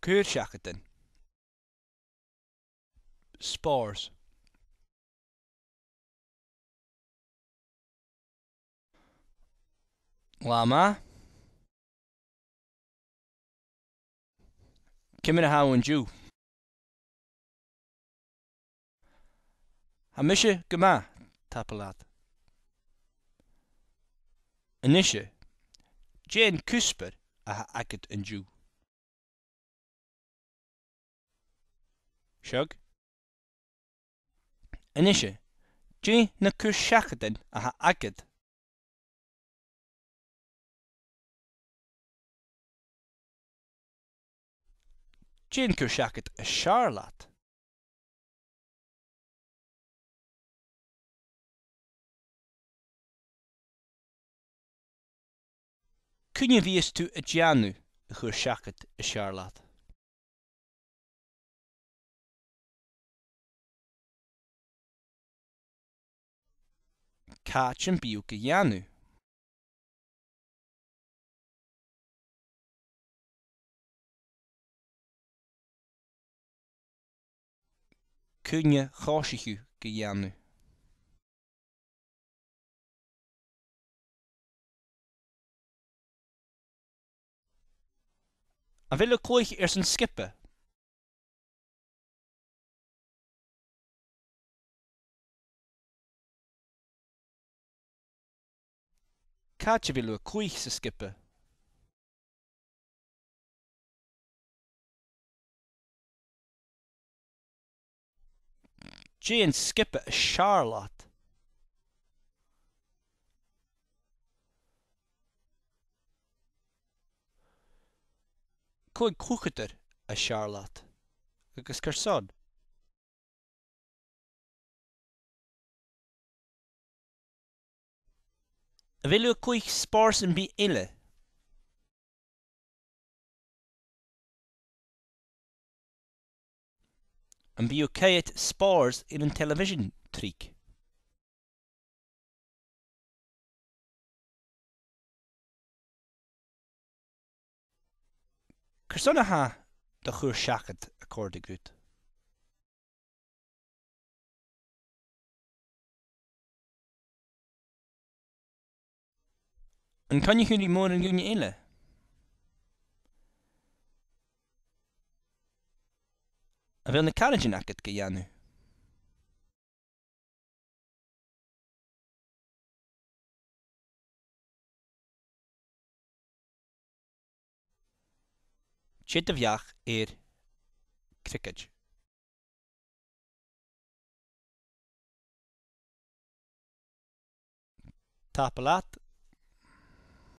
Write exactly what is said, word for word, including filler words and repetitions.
Cur-seachadan. Spòrs. Latha math. Ciamar a tha thu an-diugh? Tha mise gu math, tapadh leat. A-nise, dè an cuspair a th' agad an-diugh? Seadh. A-nise, dè na cur-seachadan a th' agad? Dè an cur-seachad as fheàrr leat? Cuin a bhios tu a' dèanamh a' chur-seachad as fheàrr leat? Càit am bi thu ga dhèanamh? Cuin a thòisich thu ga dhèanamh? A bheil thu a' cluich airson sgioba? Càit a bheil thu a' cluich san sgioba? Dè an sgioba as fheàrr leat? Cò an cluicheadair as fheàrr leat? Agus carson? A bheil thu a' cluich spòrs sam bith eile? Am bi thu a' coimhead spòrs air an telebhisean tric? Carson a tha do chur-seachad a' còrdadh riut? An coinnich thu ri mòran dhaoine eile? A bheil na caraidean agad ga dhèanamh? Dè do bheachd air criogaid? Tapadh leat,